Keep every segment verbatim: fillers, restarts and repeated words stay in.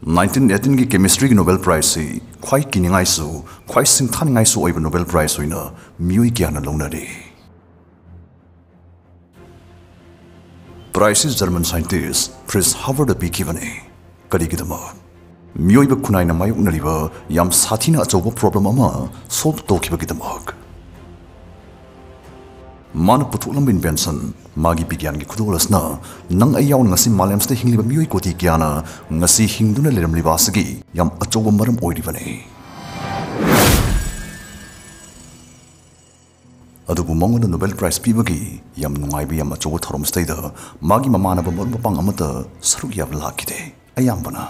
Nineteen ꯑꯦꯇꯤꯟꯒꯤ ꯀꯦꯃꯤꯁꯇ꯭ꯔꯤꯒꯤ novel ꯄ꯭ꯔꯥꯏꯖꯁꯤ ꯈ꯭ꯋꯥꯏ ꯀꯤꯅꯤꯡꯉꯥꯏꯁꯨ ꯈ꯭ꯋꯥꯏ ꯁꯤꯡꯊꯥꯅꯤꯡꯉꯥꯏꯁꯨ ꯑꯣꯏꯕ ꯅꯣꯕꯦꯜ ꯄ꯭ꯔꯥꯏꯖ ꯑꯣꯏꯅ ꯃꯤꯑꯣꯏ ꯀꯌꯥꯅ ꯂꯧꯅꯔꯤ꯫ ꯄ꯭ꯔꯥꯏꯖꯁꯤ ꯖꯔꯃꯟ ꯁꯥꯏꯟꯇꯤꯁ ꯐ꯭ꯔꯤꯠꯁ ꯍꯥꯕꯔꯗ ꯄꯤꯈꯤꯕꯅꯤ꯫ ꯀꯔꯤꯒꯤꯗꯃꯛ? ꯃꯤꯑꯣꯏꯕ ꯈꯨꯟꯅꯥꯏꯅ ꯃꯥꯌꯣꯛꯅꯔꯤꯕ ꯌꯥꯝ ꯁꯥꯊꯤꯅ ꯑꯆꯧꯕ ꯄ꯭ꯔꯣꯕ꯭ꯂꯦꯝ ꯑꯃ ꯁꯣꯜꯕ ꯇꯧꯈꯤꯕꯒꯤꯗꯃꯛ꯫ ꯃꯥꯅ ꯄꯨꯊꯣꯛꯂꯝꯕ ꯏꯟꯚꯦꯟꯁꯟ, ꯃꯥꯒꯤ ꯕꯤꯒ꯭ꯌꯥꯟꯒꯤ ꯈꯨꯗꯣꯜ ꯑꯁꯤꯅ ꯅꯪ ꯑꯩ ꯌꯥꯎꯅ ꯉꯁꯤ ꯃꯥꯂꯦꯝꯁꯤꯗ ꯍꯤꯡꯂꯤꯕ ꯃꯤꯑꯣꯏ ꯀꯣꯇꯤ ꯀꯌꯥꯅ ꯉꯁꯤ ꯍꯤꯡꯗꯨꯅ ꯂꯩꯔꯝꯂꯤꯕ ꯑꯁꯤꯒꯤ ꯌꯥꯝ ꯑꯆꯧꯕ ꯃꯔꯝ ꯑꯣꯏꯔꯤꯕꯅꯤ꯫ ꯑꯗꯨꯕꯨ ꯃꯉꯣꯟꯗ ꯅꯣꯕꯦꯜ ꯄ꯭ꯔꯥꯏꯖ ꯄꯤꯕꯒꯤ ꯌꯥꯝ ꯅꯨꯡꯉꯥꯏꯕ, ꯌꯥꯝ ꯑꯆꯧꯕ ꯊꯧꯔꯝꯁꯤꯗꯩꯗ ꯃꯥꯒꯤ ꯃꯃꯥꯟꯅꯕ ꯃꯔꯨꯞ ꯃꯄꯥꯡ ꯑꯃꯠꯇ ꯁꯔꯨꯛ ꯌꯥꯕ ꯂꯥꯛꯈꯤꯗꯦ꯫ ꯑꯌꯥꯝꯕꯅ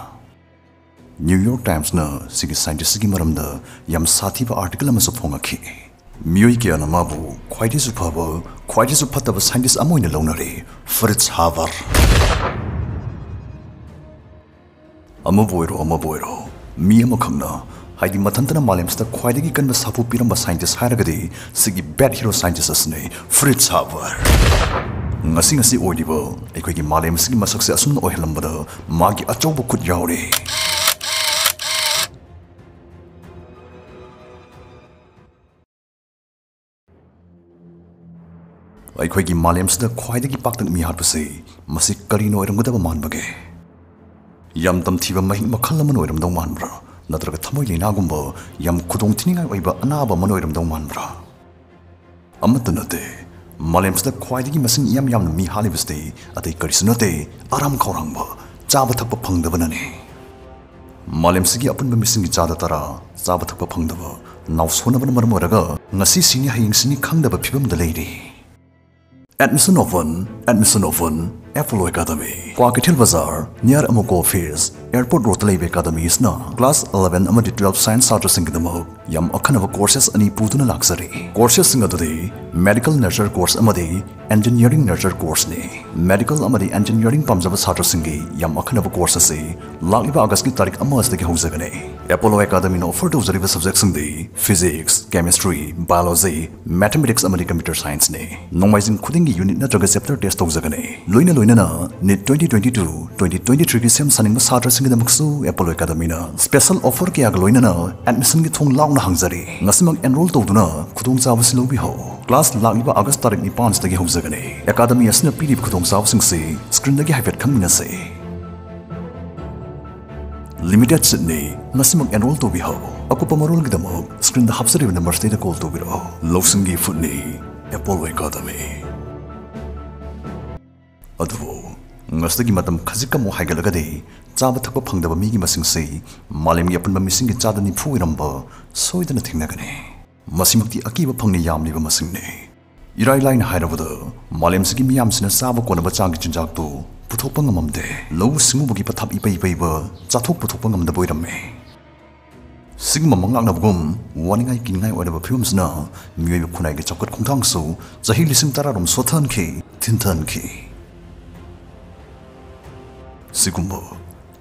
ꯅ꯭ꯌꯨ ꯌꯣꯔꯛ ꯇꯥꯏꯝꯁꯅ ꯁꯤꯒꯤ ꯁꯥꯏꯟꯇꯤꯁ꯭ꯠꯁꯤꯒꯤ ꯃꯔꯝꯗ ꯌꯥꯝ ꯁꯥꯊꯤꯕ ꯑꯥꯔꯇꯤꯀꯜ ꯑꯃꯁꯨ ꯐꯣꯡꯉꯛꯈꯤ꯫ ꯃꯤꯑꯣꯏ ꯀꯌꯥꯅ ꯃꯥꯕꯨ ꯈ꯭ꯋꯥꯏꯗꯒꯤꯁꯨ ꯐꯕ, ꯈ꯭ꯋꯥꯏꯗꯒꯤꯁꯨ ꯐꯠꯇꯕ ꯁꯥꯏꯟꯇꯤꯁ꯭ꯠ ꯑꯃ ꯑꯣꯏꯅ ꯂꯧꯅꯔꯤ, ꯐ꯭ꯔꯤꯠꯁ ꯍꯥꯕꯔ꯫ ꯑꯃꯕꯨ ꯑꯣꯏꯔꯣ, ꯑꯃꯕꯨ ꯑꯣꯏꯔꯣ, ꯃꯤ ꯑꯃꯈꯛꯅ, ꯍꯥꯏꯗꯤ ꯃꯊꯟꯇꯅ ꯃꯥꯂꯦꯝꯁꯤꯗ ꯈ꯭ꯋꯥꯏꯗꯒꯤ ꯀꯟꯕ ꯁꯥꯐꯨ ꯄꯤꯔꯝꯕ ꯁꯥꯏꯟꯇꯤꯁ꯭ꯠ ꯍꯥꯏꯔꯒꯗꯤ ꯁꯤꯒꯤ ꯕꯦꯠ ꯍꯤꯔꯣ ꯁꯥꯏꯟꯇꯤꯁ꯭ꯠ ꯑꯁꯤꯅꯤ, ꯐ꯭ꯔꯤꯠꯁ ꯍꯥꯕꯔ꯫ ꯉꯁꯤ ꯉꯁꯤ ꯑꯣꯏꯔꯤꯕ ꯑꯩꯈꯣꯏꯒꯤ ꯃꯥꯂꯦꯝ ꯑꯁꯤꯒꯤ ꯃꯁꯛꯁꯦ ꯑꯁꯨꯝꯅ ꯑꯣꯏꯍꯜꯂꯝꯕꯗ ꯃꯥꯒꯤ ꯑꯆꯧꯕ ꯈꯨꯠ ꯌꯥꯎꯔꯤ꯫ ꯑꯩꯈꯣꯏꯒꯤ ꯃꯥꯂꯦꯝꯁꯤꯗ ꯈ꯭ꯋꯥꯏꯗꯒꯤ ꯄꯥꯛꯇꯛ ꯃꯤ ꯍꯥꯠꯄꯁꯤ ꯃꯁꯤ ꯀꯔꯤꯅ ꯑꯣꯏꯔꯝꯒꯗꯕ ꯃꯥꯟꯕꯒꯦ? ꯌꯥꯝ ꯇꯝꯊꯤꯕ ꯃꯍꯤꯛ ꯃꯈꯜ ꯑꯃꯅ ꯑꯣꯏꯔꯝꯗꯧ ꯃꯥꯟꯕ꯭ꯔꯥ? ꯅꯠꯇ꯭ꯔꯒ ꯊꯃꯣꯏ ꯂꯥꯏꯅꯥꯒꯨꯝꯕ ꯌꯥꯝ ꯈꯨꯗꯣꯡꯊꯤꯅꯤꯡꯉꯥꯏ ꯑꯣꯏꯕ ꯑꯅꯥꯕ ꯑꯃꯅ ꯑꯣꯏꯔꯝꯗꯧ ꯃꯥꯟꯕ꯭ꯔꯥ? ꯑꯃꯠꯇ ꯅꯠꯇꯦ꯫ ꯃꯥꯂꯦꯝꯁꯤꯗ ꯈ꯭ꯋꯥꯏꯗꯒꯤ ꯃꯁꯤꯡ ꯏꯌꯥꯝ ꯌꯥꯝꯅ ꯃꯤ ꯍꯥꯠꯂꯤꯕꯁꯤꯗꯤ ꯑꯇꯩ ꯀꯔꯤꯁꯨ ꯅꯠꯇꯦ, ꯑꯔꯥꯝ ꯈꯧꯔꯥꯡꯕ, ꯆꯥꯕ ꯊꯛꯄ ꯐꯪꯗꯕꯅꯅꯤ꯫ ꯃꯥꯂꯦꯝꯁꯤꯒꯤ ꯑꯄꯨꯟꯕ ꯃꯤꯁꯤꯡꯒꯤ ꯆꯥꯗ ꯇꯔꯥ ꯆꯥꯕ ꯊꯛꯄ ꯐꯪꯗꯕ, ꯅꯥꯎꯁꯣꯟꯅꯕꯅ ꯃꯔꯝ ꯑꯣꯏꯔꯒ ꯉꯁꯤ ꯁꯤꯅꯤ ꯍꯌꯦꯡ ꯁꯤꯅꯤ ꯈꯪꯗꯕ ꯐꯤꯕꯝꯗ ꯂꯩꯔꯤ꯫ Admission open, admission open, Apollo Academy, Kwakeithel ꯕꯖꯥꯔ, near Amoco office, airport road ꯇ ꯂꯩꯕ academy ꯑꯁꯤꯅ class eleven ꯑꯃꯗꯤ twelve science ꯁꯥꯇ꯭ꯔꯁꯤꯡꯒꯤꯗꯃꯛ ꯌꯥꯝ ꯑꯈꯟꯅꯕ courses ꯑꯅꯤ ꯄꯨꯗꯨꯅ ꯂꯥꯛꯆꯔꯤ꯫ Courses ꯁꯤꯡ ꯑꯗꯨꯗꯤ medical nurture course ꯑꯃꯗꯤ engineering nurture course ꯅꯤ꯫ Medical ꯑꯃꯗꯤ engineering ꯄꯥꯝꯖꯕ ꯁꯥꯇ꯭ꯔꯁꯤꯡꯒꯤ ꯌꯥꯝ ꯑꯈꯟꯅꯕ course ꯑꯁꯤ ꯂꯥꯛꯂꯤꯕ August ꯀꯤ ꯇꯥꯔꯤꯛ ꯑꯃ ꯑꯁꯤꯗꯒꯤ ꯍꯧꯖꯒꯅꯤ꯫ Apollo Academy ꯅ offer ꯇꯧꯖꯔꯤꯕ subject ꯁꯤꯡꯗꯤ physics, chemistry, biology, mathematics ꯑꯃꯗꯤ computer science ꯅꯤ꯫ ꯅꯣꯡꯃꯥꯏꯖꯤꯡ ꯈꯨꯗꯤꯡꯒꯤ unit ꯅꯠꯇ꯭ꯔꯒ chapter test ꯇꯧꯖꯒꯅꯤ꯫ ꯂꯣꯏꯅ ꯂꯣꯏꯅꯅ NEET twenty twenty two twenty twenty three ꯒꯤ ꯁꯦꯝ ꯁꯥꯅꯤꯡꯕ ꯁꯥꯇ꯭ꯔꯁꯤꯡꯒꯤꯗꯃꯛꯁꯨ Apollo Academy ꯅ special offer ꯀꯌꯥꯒ ꯂꯣꯏꯅꯅ admission ꯒꯤ ꯊꯣꯡ ꯂꯥꯎꯅ ꯍꯥꯡꯖꯔꯤ꯫ ꯉꯁꯤꯃꯛ enroll ꯇꯧꯗꯨꯅ ꯈꯨꯗꯣꯡꯆꯥꯕꯁꯤ ꯂꯧꯕꯤꯍꯧ꯫ Class ꯂꯥꯛꯂꯤꯕ August ꯇꯥꯔꯤꯛ ꯅꯤꯄꯥꯟꯁꯤꯗꯒꯤ ꯍꯧꯖꯒꯅꯤ꯫ Academy ꯑꯁꯤꯅ ꯄꯤꯔꯤꯕ ꯈꯨꯗꯣꯡꯆꯥꯕꯁꯤꯡꯁꯤ screen ꯗꯒꯤ ꯍꯥꯏꯐꯦꯠ ꯈꯪꯃꯤꯟꯅꯁꯤ꯫ Limited seat ꯅꯤ꯫ ꯉꯁꯤꯃꯛ enroll ꯇꯧꯕꯤꯍꯧ꯫ ꯑꯀꯨꯞꯄ ꯃꯔꯣꯜꯒꯤꯗꯃꯛ screen ꯗ ꯍꯥꯞꯆꯔꯤꯕ numbers ꯇ call ꯇꯧꯕꯤꯔꯛꯎ꯫ ꯂꯧꯁꯤꯡꯒꯤ ꯏꯐꯨꯠꯅꯤ, Apollo Academy꯫ ꯑꯗꯨꯕꯨ ꯉꯁꯤꯗꯒꯤ ꯃꯇꯝ ꯈꯖꯤꯛ ꯑꯃꯨꯛ ꯍꯥꯏꯒꯠꯂꯒꯗꯤ ꯆꯥꯕ ꯊꯛꯄ ꯐꯪꯗꯕ ꯃꯤꯒꯤ ꯃꯁꯤꯡꯁꯤ ꯃꯥꯂꯦꯝꯒꯤ ꯑꯄꯨꯟꯕ ꯃꯤꯁꯤꯡꯒꯤ ꯆꯥꯗ ꯅꯤꯐꯨ ꯑꯣꯏꯔꯝꯕ ꯁꯣꯏꯗꯅ ꯊꯦꯡꯅꯒꯅꯤ꯫ ꯃꯁꯤꯃꯛꯇꯤ ꯑꯀꯤꯕ ꯐꯪꯅ ꯌꯥꯝꯂꯤꯕ ꯃꯁꯤꯡꯅꯤ꯫ ꯏꯔꯥꯏ ꯂꯥꯏꯅ ꯍꯥꯏꯔꯕꯗ, ꯃꯥꯂꯦꯝꯁꯤꯒꯤ ꯃꯤꯌꯥꯝꯁꯤꯅ ꯆꯥꯕ ꯀꯣꯟꯅꯕ ꯆꯥꯡꯒꯤ ꯆꯤꯟꯖꯥꯛꯇꯨ ꯄꯨꯊꯣꯛꯄ ꯉꯝꯃꯝꯗꯦ꯫ ꯂꯧꯎ ꯁꯤꯡꯎꯕꯒꯤ ꯄꯊꯥꯞ ꯏꯄꯩ ꯄꯩꯕ, ꯆꯥꯊꯣꯛ ꯄꯨꯊꯣꯛꯄ ꯉꯝꯗꯕ ꯑꯣꯏꯔꯝꯃꯤ꯫ ꯁꯤꯒꯨꯝꯕ ꯃꯉꯥꯛꯅꯕꯒꯨꯝ ꯋꯥꯅꯤꯡꯉꯥꯏ ꯀꯤꯅꯤꯡꯉꯥꯏ ꯑꯣꯏꯔꯕ ꯐꯤꯕꯝꯁꯤꯅ ꯃꯤꯑꯣꯏꯕ ꯈꯨꯟꯅꯥꯏꯒꯤ ꯆꯥꯎꯈꯠ ꯈꯣꯡꯊꯥꯡꯁꯨ ꯆꯍꯤ ꯂꯤꯁꯤꯡ ꯇꯔꯥꯔꯣꯝ ꯁꯣꯠꯊꯍꯟꯈꯤ, ꯊꯤꯟꯊꯍꯟꯈꯤ꯫ ꯁꯤꯒꯨꯝꯕ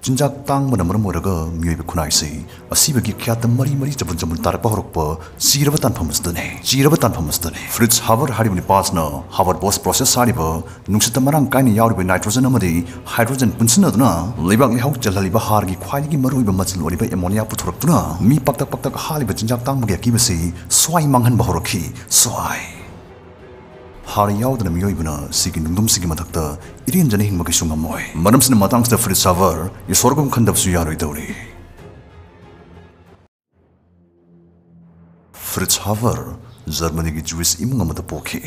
ꯆꯤꯟꯖꯥꯛ ꯇꯥꯡꯕꯅ ꯃꯔꯝ ꯑꯣꯏꯔꯒ ꯃꯤꯑꯣꯏꯕ ꯈꯨꯟꯅꯥꯏꯁꯤ ꯑꯁꯤꯕꯒꯤ ꯈ꯭ꯌꯥꯠꯇ ꯃꯔꯤ ꯃꯔꯤ ꯆꯕꯨꯟ ꯆꯕꯨꯟ ꯇꯥꯔꯛꯄ ꯍꯧꯔꯛꯄ ꯆꯤꯔꯕ ꯇꯥꯟꯐꯝ ꯑꯁꯤꯗꯅꯤ, ꯆꯤꯔꯕ ꯇꯥꯟꯐꯝ ꯑꯁꯤꯗꯅꯤ꯫ Fritz Haber ꯍꯥꯏꯔꯤꯕ ꯅꯨꯄꯥꯁꯤꯅ Haber-Bosch process ꯍꯥꯏꯔꯤꯕ ꯅꯨꯡꯁꯤꯠꯇ ꯃꯔꯥꯡ ꯀꯥꯏꯅ ꯌꯥꯎꯔꯤꯕ nitrogen ꯑꯃꯗꯤ hydrogen ꯄꯨꯟꯁꯤꯟꯅꯗꯨꯅ ꯂꯩꯕꯥꯛ ꯂꯩꯍꯥꯎ ꯆꯦꯜꯍꯜꯂꯤꯕ ꯍꯥꯔꯒꯤ ꯈ꯭ꯋꯥꯏꯗꯒꯤ ꯃꯔꯨꯑꯣꯏꯕ ꯃꯆꯜ ꯑꯣꯏꯔꯤꯕ ammonia ꯄꯨꯊꯣꯔꯛꯇꯨꯅ ꯃꯤ ꯄꯥꯛꯇꯛ ꯄꯥꯛꯇꯛ ꯍꯥꯜꯂꯤꯕ ꯆꯤꯟꯖꯥꯛ ꯇꯥꯡꯕꯒꯤ ꯑꯀꯤꯕꯁꯤ ꯁ꯭ꯋꯥꯏ ꯃꯥꯡꯍꯟꯕ ꯍꯧꯔꯛꯈꯤ꯫ ꯁ꯭ꯋꯥꯏ꯫ ꯍꯥꯔ ꯌꯥꯎꯗꯅ ꯃꯤꯑꯣꯏꯕꯅ ꯁꯤꯒꯤ ꯅꯨꯡꯗꯨꯝꯁꯤꯒꯤ ꯃꯊꯛꯇ ꯏꯔꯦꯟꯖꯅ ꯍꯤꯡꯕ ꯀꯩꯁꯨ ꯉꯝꯃꯣꯏ꯫ ꯃꯔꯝꯁꯤꯅ ꯃꯇꯥꯡꯁꯤꯗ Fritz Haber ꯏꯁꯣꯔꯒꯨꯝ ꯈꯟꯗꯕꯁꯨ ꯌꯥꯔꯣꯏꯗꯧꯔꯤ꯫ Fritz Haber ꯖꯔꯃꯅꯤꯒꯤ Jewish ꯏꯃꯨꯡ ꯑꯃꯗ ꯄꯣꯛꯈꯤ꯫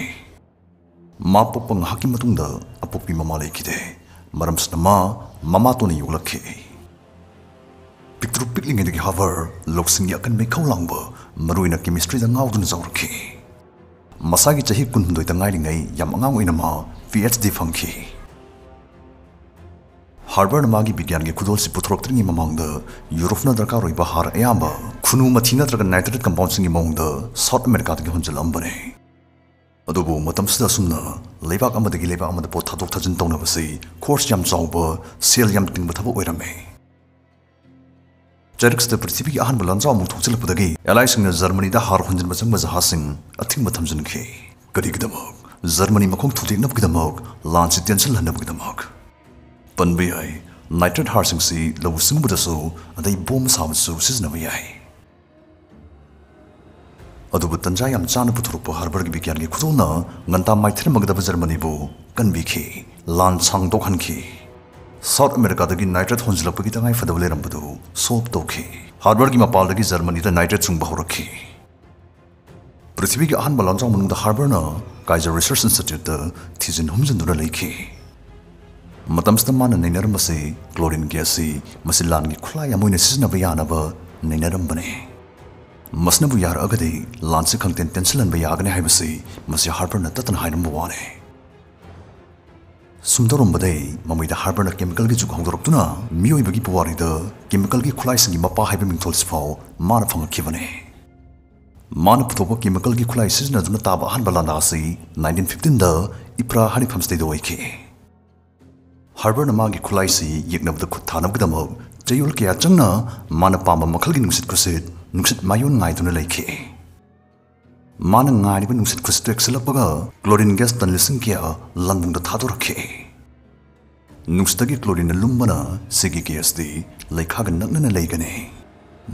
ꯃꯥ ꯄꯣꯛꯄ ꯉꯥꯏꯍꯥꯛꯀꯤ ꯃꯇꯨꯡꯗ ꯑꯄꯣꯛꯄꯤ ꯃꯃꯥ ꯂꯩꯈꯤꯗꯦ꯫ ꯃꯔꯝꯁꯤꯅ ꯃꯥ ꯃꯃꯥꯇꯣꯟꯅ ꯌꯣꯛꯂꯛꯈꯤ꯫ ꯄꯤꯛꯇ꯭ꯔꯨ ꯄꯤꯛꯂꯤꯉꯩꯗꯒꯤ Haber ꯂꯧꯁꯤꯡꯒꯤ ꯑꯀꯟꯕ ꯏꯈꯧ ꯂꯥꯡꯕ, ꯃꯔꯨꯑꯣꯏꯅ chemistry ꯗ ꯉꯥꯎꯗꯨꯅ ꯆꯥꯎꯔꯛꯈꯤ꯫ ꯃꯁꯥꯒꯤ ꯆꯍꯤ ꯀꯨꯟꯍꯨꯝꯗꯣꯏꯗ ꯉꯥꯏꯔꯤꯉꯩ ꯌꯥꯝ ꯑꯉꯥꯡ ꯑꯣꯏꯅ ꯃꯥ PhD ꯐꯪꯈꯤ꯫ Haber ꯅ ꯃꯥꯒꯤ ꯕꯤꯒ꯭ꯌꯥꯟꯒꯤ ꯈꯨꯗꯣꯜꯁꯤ ꯄꯨꯊꯣꯔꯛꯇ꯭ꯔꯤꯉꯩ ꯃꯃꯥꯡꯗ ꯌꯨꯔꯣꯞꯅ ꯗꯔꯀꯥꯔ ꯑꯣꯏꯕ ꯍꯥꯔ ꯑꯌꯥꯝꯕ ꯈꯨꯅꯨ ꯃꯊꯤ ꯅꯠꯇ꯭ꯔꯒ nitrate compound ꯁꯤꯡꯒꯤ ꯃꯑꯣꯡꯗ South America ꯗꯒꯤ ꯍꯣꯟꯖꯤꯜꯂꯛꯂꯝꯕꯅꯤ꯫ ꯑꯗꯨꯕꯨ ꯃꯇꯝꯁꯤꯗ ꯑꯁꯨꯝꯅ ꯂꯩꯕꯥꯛ ꯑꯃꯗꯒꯤ ꯂꯩꯕꯥꯛ ꯑꯃꯗ ꯄꯣꯠ ꯊꯥꯗꯣꯛ ꯊꯥꯖꯤꯟ ꯇꯧꯅꯕꯁꯤ cost ꯌꯥꯝ ꯆꯥꯎꯕ, ꯁꯦꯜ ꯌꯥꯝ ꯇꯤꯡꯕ ꯊꯕꯛ ꯑꯣꯏꯔꯝꯃꯤ꯫ ꯆꯩꯔꯛꯁꯤꯗ ꯄ꯭ꯔꯤꯊꯤꯕꯤꯒꯤ ꯑꯍꯥꯟꯕ ꯂꯥꯟꯖꯥꯎ ꯑꯃꯨꯛ ꯊꯣꯛꯆꯤꯜꯂꯛꯄꯗꯒꯤ Allies ꯁꯤꯡꯅ ꯖꯔꯃꯅꯤꯗ ꯍꯥꯔ ꯍꯣꯟꯖꯤꯟꯕ ꯆꯪꯕ ꯖꯍꯥꯖꯁꯤꯡ ꯑꯊꯤꯡꯕ ꯊꯝꯖꯤꯟꯈꯤ꯫ ꯀꯔꯤꯒꯤꯗꯃꯛ? ꯖꯔꯃꯅꯤ ꯃꯈꯣꯡ ꯊꯨꯗꯦꯛꯅꯕꯒꯤꯗꯃꯛ, ꯂꯥꯟꯁꯤ ꯇꯦꯟꯁꯤꯜꯍꯟꯅꯕꯒꯤꯗꯃꯛ꯫ ꯄꯟꯕ ꯌꯥꯏ, ꯅꯥꯏꯇ꯭ꯔꯦꯠ ꯍꯥꯔꯁꯤꯡꯁꯤ ꯂꯧꯎ ꯁꯤꯡꯎꯕꯗꯁꯨ ꯑꯗꯩ ꯕꯣꯝ ꯁꯥꯕꯗꯁꯨ ꯁꯤꯖꯤꯟꯅꯕ ꯌꯥꯏ꯫ ꯑꯗꯨꯕꯨ ꯇꯟꯖꯥ ꯌꯥꯝ ꯆꯥꯅ ꯄꯨꯊꯣꯔꯛꯄ ꯍꯥꯔꯕꯔꯒꯤ ꯕꯤꯒ꯭ꯌꯥꯟꯒꯤ ꯈꯨꯗꯣꯜꯅ ꯉꯟꯇꯥ ꯃꯥꯏꯊꯤꯔꯝꯃꯒꯗꯕ ꯖꯔꯃꯅꯤꯕꯨ ꯀꯟꯕꯤꯈꯤ, ꯂꯥꯟ ꯁꯥꯡꯗꯣꯛꯍꯟꯈꯤ꯫ ꯁꯥꯎꯠ ꯑꯃꯦꯔꯤꯀꯥꯗꯒꯤ ꯅꯥꯏꯇ꯭ꯔꯦꯠ ꯍꯣꯟꯖꯤꯜꯂꯛꯄꯒꯤ ꯇꯉꯥꯏ ꯐꯗꯕ ꯂꯩꯔꯝꯕꯗꯨ ꯁꯣꯜꯕ ꯇꯧꯈꯤ꯫ ꯍꯥꯔꯕꯔꯒꯤ ꯃꯄꯥꯜꯗꯒꯤ ꯖꯔꯃꯅꯤꯗ ꯅꯥꯏꯇ꯭ꯔꯦꯠ ꯆꯨꯡꯕ ꯍꯧꯔꯛꯈꯤ꯫ ꯄ꯭ꯔꯤꯊꯤꯕꯤꯒꯤ ꯑꯍꯥꯟꯕ ꯂꯥꯟꯖꯥꯎ ꯃꯅꯨꯡꯗ ꯍꯥꯔꯕꯔꯅ ꯀꯥꯏꯖꯔ ꯔꯤꯁꯔꯆ ꯏꯟꯁꯇꯤꯇ꯭ꯌꯨꯠꯇ ꯊꯤꯖꯤꯟ ꯍꯨꯝꯖꯤꯟꯗꯨꯅ ꯂꯩꯈꯤ꯫ ꯃꯇꯝꯁꯤꯗ ꯃꯥꯅ ꯅꯩꯅꯔꯝꯕꯁꯤ ꯀ꯭ꯂꯣꯔꯤꯟ ꯒ꯭ꯌꯥꯁꯁꯤ ꯃꯁꯤ ꯂꯥꯟꯒꯤ ꯈꯨꯠꯂꯥꯏ ꯑꯃ ꯑꯣꯏꯅ ꯁꯤꯖꯤꯟꯅꯕ ꯌꯥꯅꯕ ꯅꯩꯅꯔꯝꯕꯅꯤ꯫ ꯃꯁꯤꯅꯕꯨ ꯌꯥꯔꯛꯑꯒꯗꯤ ꯂꯥꯟꯁꯤ ꯈꯪꯇꯦꯟ ꯇꯦꯟꯁꯤꯜꯍꯟꯕ ꯌꯥꯒꯅꯤ ꯍꯥꯏꯕꯁꯤ ꯃꯁꯤ ꯍꯥꯔꯕꯔꯅ ꯇꯠꯇꯅ ꯍꯥꯏꯔꯝꯕ ꯋꯥꯅꯤ꯫ ꯁꯨꯝ ꯇꯧꯔꯝꯕꯗꯩ ꯃꯃꯩꯗ ꯍꯥꯔꯕꯔꯅ ꯀꯦꯃꯤꯀꯦꯜꯒꯤ ꯖꯨꯛ ꯍꯧꯗꯣꯔꯛꯇꯨꯅ ꯃꯤꯑꯣꯏꯕꯒꯤ ꯄꯨꯋꯥꯔꯤꯗ ꯀꯦꯃꯤꯀꯦꯜꯒꯤ ꯈꯨꯠꯂꯥꯏꯁꯤꯡꯒꯤ ꯃꯄꯥ ꯍꯥꯏꯕ ꯃꯤꯡꯊꯣꯜꯁꯤꯐꯥꯎ ꯃꯥꯅ ꯐꯪꯉꯛꯈꯤꯕꯅꯤ꯫ ꯃꯥꯅ ꯄꯨꯊꯣꯛꯄ ꯀꯦꯃꯤꯀꯦꯜꯒꯤ ꯈꯨꯠꯂꯥꯏ ꯁꯤꯖꯤꯟꯅꯗꯨꯅ ꯇꯥꯕ ꯑꯍꯥꯟꯕ ꯂꯥꯟꯗꯥ ꯑꯁꯤ ꯅꯥꯏꯟꯇꯤꯟ ꯐꯤꯐꯇꯤꯟꯗ ꯏꯄ꯭ꯔꯥ ꯍꯅꯤꯐꯝꯁꯤꯗꯩꯗ ꯑꯣꯏꯈꯤ꯫ ꯍꯥꯔꯕꯔꯅ ꯃꯥꯒꯤ ꯈꯨꯠꯂꯥꯏꯁꯤ ꯌꯦꯛꯅꯕꯗ ꯈꯨꯠ ꯊꯥꯅꯕꯒꯤꯗꯃꯛ ꯆꯌꯣꯜ ꯀꯌꯥ ꯆꯪꯅ ꯃꯥꯅ ꯄꯥꯝꯕ ꯃꯈꯜꯒꯤ ꯅꯨꯡꯁꯤꯠ ꯈꯨꯁꯤꯠ, ꯅꯨꯡꯁꯤꯠ ꯃꯥꯏꯑꯣꯟ ꯉꯥꯏꯗꯨꯅ ꯂꯩꯈꯤ꯫ ꯃꯥꯅ ꯉꯥꯏꯔꯤꯕ ꯅꯨꯡꯁꯤꯠ ꯈꯨꯁꯤꯠꯇꯨ ꯍꯦꯛ ꯁꯤꯜꯂꯛꯄꯒ ꯀ꯭ꯂꯣꯔꯤꯟ ꯒ꯭ꯌꯥꯁ ꯇꯟ ꯂꯤꯁꯤꯡ ꯀꯌꯥ ꯂꯥꯟꯕꯨꯡꯗ ꯊꯥꯗꯣꯔꯛꯈꯤ꯫ ꯅꯨꯡꯁꯤꯠꯇꯒꯤ ꯀ꯭ꯂꯣꯔꯤꯟꯅ ꯂꯨꯝꯕꯅ ꯁꯤꯒꯤ ꯒ꯭ꯌꯥꯁꯇꯤ ꯂꯩꯈꯥꯒ ꯅꯛꯅꯅ ꯂꯩꯒꯅꯤ꯫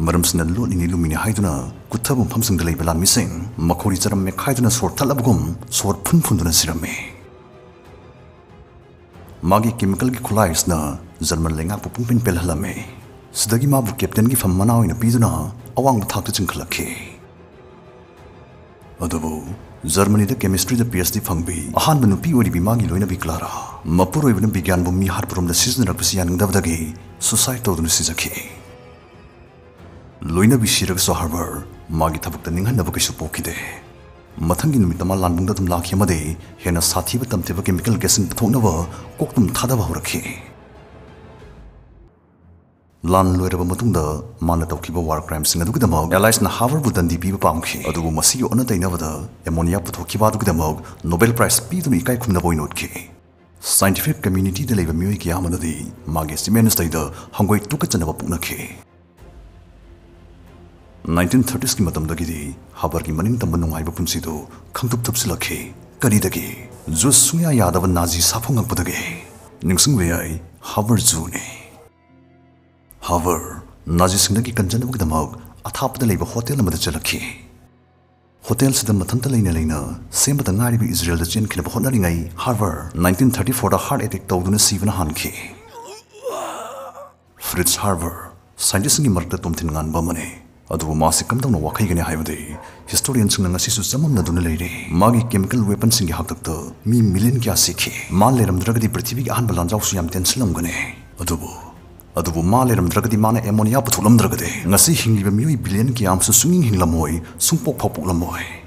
ꯃꯔꯝꯁꯤꯅ ꯂꯣꯠꯂꯤꯅꯤ ꯂꯨꯝꯃꯤꯅꯤ ꯍꯥꯏꯗꯨꯅ ꯀꯨꯠꯊꯕ ꯃꯐꯝꯁꯤꯡꯗ ꯂꯩꯕ ꯂꯥꯟꯃꯤꯁꯤꯡ ꯃꯈꯣꯔꯤ ꯆꯔꯝ ꯃꯦꯠꯈꯥꯏꯗꯨꯅ ꯁꯣꯔ ꯊꯠꯂꯕꯒꯨꯝ ꯁꯣꯔ ꯐꯨꯟ ꯐꯨꯟꯗꯨꯅ ꯁꯤꯔꯝꯃꯤ꯫ ꯃꯥꯒꯤ ꯀꯦꯃꯤꯀꯦꯜꯒꯤ ꯈꯨꯠꯂꯥꯏꯁꯤꯅ ꯖꯔꯃꯟ ꯂꯩꯉꯥꯛꯄꯨ ꯄꯨꯡꯄꯦꯟ ꯄꯦꯜꯍꯜꯂꯝꯃꯤ꯫ ꯁꯤꯗꯒꯤ ꯃꯥꯕꯨ ꯀꯦꯞꯇꯦꯟꯒꯤ ꯐꯝ ꯃꯅꯥ ꯑꯣꯏꯅ ꯄꯤꯗꯨꯅ ꯑꯋꯥꯡꯕ ꯊꯥꯛꯇ ꯆꯤꯡꯈꯠꯂꯛꯈꯤ꯫ ꯑꯗꯨꯕꯨ ꯖꯔꯃꯅꯤꯗ ꯀꯦꯃꯤꯁꯇ꯭ꯔꯤꯗ ꯄꯤ ꯑꯩꯆ ꯗꯤ ꯐꯪꯕꯤ ꯑꯍꯥꯟꯕ ꯅꯨꯄꯤ ꯑꯣꯏꯔꯤꯕꯤ ꯃꯥꯒꯤ ꯂꯣꯏꯅꯕꯤ ꯀ꯭ꯂꯥꯔꯥ, ꯃꯄꯨꯔꯣꯏꯕꯅ ꯕꯤꯒ꯭ꯌꯥꯟꯕꯨ ꯃꯤ ꯍꯥꯠꯄꯔꯣꯝꯗ ꯁꯤꯖꯤꯟꯅꯔꯛꯄꯁꯤ ꯌꯥꯅꯤꯡꯗꯕꯗꯒꯤ ꯁꯨꯁꯥꯏꯗ ꯇꯧꯗꯨꯅ ꯁꯤꯖꯈꯤ꯫ ꯂꯣꯏꯅꯕꯤ ꯁꯤꯔꯒꯁꯨ ꯍꯥꯔꯕꯔ ꯃꯥꯒꯤ ꯊꯕꯛꯇ ꯅꯤꯡꯍꯟꯅꯕ ꯀꯩꯁꯨ ꯄꯣꯛꯈꯤꯗꯦ꯫ ꯃꯊꯪꯒꯤ ꯅꯨꯃꯤꯠꯇ ꯃꯥ ꯂꯥꯟꯕꯨꯡꯗ ꯑꯗꯨꯝ ꯂꯥꯛꯈꯤ ꯑꯃꯗꯤ ꯍꯦꯟꯅ ꯁꯥꯊꯤꯕ ꯇꯝꯊꯤꯕ ꯀꯦꯃꯤꯀꯦꯜ ꯒ꯭ꯌꯥꯁꯁꯤꯡ ꯄꯨꯊꯣꯛꯅꯕ ꯀꯣꯛꯇꯨꯝ ꯊꯥꯗꯕ ꯍꯧꯔꯛꯈꯤ꯫ ꯂꯥꯟ ꯂꯣꯏꯔꯕ ꯃꯇꯨꯡꯗ ꯃꯥꯅ ꯇꯧꯈꯤꯕ ꯋꯥꯔ ꯀ꯭ꯔꯥꯏꯝꯁꯤꯡ ꯑꯗꯨꯒꯤꯗꯃꯛ ꯑꯦꯂꯥꯏꯁꯅ ꯍꯥꯔꯕꯔꯕꯨ ꯗꯟꯗꯤ ꯄꯤꯕ ꯄꯥꯝꯈꯤ, ꯑꯗꯨꯕꯨ ꯃꯁꯤꯒꯤ ꯑꯣꯟꯅ ꯇꯩꯅꯕꯗ ꯑꯦꯃꯣꯅꯤꯌꯥ ꯄꯨꯊꯣꯛꯈꯤꯕ ꯑꯗꯨꯒꯤꯗꯃꯛ ꯅꯣꯕꯦꯜ ꯄ꯭ꯔꯥꯏꯖ ꯄꯤꯗꯨꯅ ꯏꯀꯥꯏ ꯈꯨꯝꯅꯕ ꯑꯣꯏꯅ ꯎꯠꯈꯤ꯫ ꯁꯥꯏꯟꯇꯤꯐꯤꯛ ꯀꯝꯃ꯭ꯌꯨꯅꯤꯇꯤꯗ ꯂꯩꯕ ꯃꯤꯑꯣꯏ ꯀꯌꯥ ꯑꯃꯅꯗꯤ ꯃꯥꯒꯤ ꯑꯦꯆꯤꯞꯃꯦꯟꯠꯁꯇꯩꯗ ꯍꯪꯒꯣꯏ ꯇꯨꯀꯠꯆꯅꯕ ꯄꯣꯛꯅꯈꯤ꯫ ꯅꯥꯏꯟꯇꯤꯟ ꯊꯥꯔꯇꯤꯁꯀꯤ ꯃꯇꯝꯗꯒꯤꯗꯤ ꯍꯥꯔꯕꯔꯒꯤ ꯃꯅꯤꯡ ꯇꯝꯕ ꯅꯨꯡꯉꯥꯏꯕ ꯄꯨꯟꯁꯤꯗꯨ ꯈꯪꯇꯨꯞ ꯊꯨꯞꯆꯤꯜꯂꯛꯈꯤ꯫ ꯀꯔꯤꯗꯒꯤ? ꯖꯨꯁ ꯁꯨꯡꯌꯥ ꯌꯥꯗꯕ ꯅꯥꯖꯤ ꯁꯥꯐꯨ ꯉꯛꯄꯗꯒꯤ꯫ ꯅꯤꯡꯁꯤꯡꯕ ꯌꯥꯏ, ꯍꯥꯔꯕꯔ ꯖꯨꯅꯤ꯫ ꯍꯥꯔꯕꯔ ꯅꯥꯖꯤꯁꯤꯡꯗꯒꯤ ꯀꯟꯖꯅꯕꯒꯤꯗꯃꯛ ꯑꯊꯥꯞꯄꯗ ꯂꯩꯕ ꯍꯣꯇꯦꯜ ꯑꯃꯗ ꯆꯠꯂꯛꯈꯤ꯫ ꯍꯣꯇꯦꯜꯁꯤꯗ ꯃꯊꯟꯇ ꯂꯩꯅ ꯂꯩꯅ ꯁꯦꯝꯕꯗ ꯉꯥꯏꯔꯤꯕ ꯏꯖꯔꯦꯜꯗ ꯆꯦꯟꯈꯤꯅꯕ ꯍꯣꯠꯅꯔꯤꯉꯩ ꯍꯥꯔꯕꯔ ꯅꯥꯏꯟꯇꯤꯟ ꯊꯥꯔꯇꯤ ꯐꯣꯔꯗ ꯍꯥꯔꯠ ꯑꯦꯇꯦꯛ ꯇꯧꯗꯨꯅ ꯁꯤꯕꯅ ꯍꯥꯟꯈꯤ꯫ ꯐ꯭ꯔꯤꯠꯁ ꯍꯥꯔꯕꯔ ꯁꯥꯏꯟꯇꯤꯁꯁꯤꯡꯒꯤ ꯃꯔꯛꯇ ꯇꯣꯝꯊꯤꯟ ꯉꯥꯟꯕ ꯑꯃꯅꯤ꯫ ꯑꯗꯨꯕꯨ ꯃꯥꯁꯤ ꯀꯝꯗꯧꯅ ꯋꯥꯈꯩꯒꯅꯤ ꯍꯥꯏꯕꯗꯤ ꯍꯤꯁꯇꯣꯔꯤꯌꯟꯁꯤꯡꯅ ꯉꯁꯤꯁꯨ ꯆꯃꯝꯅꯗꯨꯅ ꯂꯩꯔꯤ꯫ ꯃꯥꯒꯤ ꯀꯦꯃꯤꯀꯦꯜ ꯋꯦꯄꯟꯁꯤꯡꯒꯤ ꯍꯥꯛꯇꯛꯇ ꯃꯤ ꯃꯤꯂꯤꯌꯟ ꯀꯌꯥ ꯁꯤꯈꯤ꯫ ꯃꯥ ꯂꯩꯔꯝꯗ꯭ꯔꯒꯗꯤ ꯄ꯭ꯔꯤꯊꯤꯕꯤꯒꯤ ꯑꯍꯥꯟꯕ ꯂꯥꯟꯖꯥꯎꯁꯨ ꯌꯥꯝ ꯇꯦꯟꯁꯤꯜꯂꯝꯒꯅꯤ꯫ ꯑꯗꯨꯕꯨ ꯑꯗꯨꯕꯨ ꯃꯥ ꯂꯩꯔꯝꯗ꯭ꯔꯒꯗꯤ, ꯃꯥꯅ ꯑꯦꯃꯣꯅꯤꯌꯥ ꯄꯨꯊꯣꯛꯂꯝꯗ꯭ꯔꯒꯗꯤ, ꯉꯁꯤ ꯍꯤꯡꯂꯤꯕ ꯃꯤꯑꯣꯏ ꯕꯤꯂꯤꯌꯟ ꯀꯌꯥ ꯑꯃꯁꯨ ꯁꯨꯡꯍꯤꯡ ꯍꯤꯡꯂꯝꯃꯣꯏ, ꯁꯨꯡꯄꯣꯛ ꯐꯥꯎ ꯄꯣꯛꯂꯝꯃꯣꯏ꯫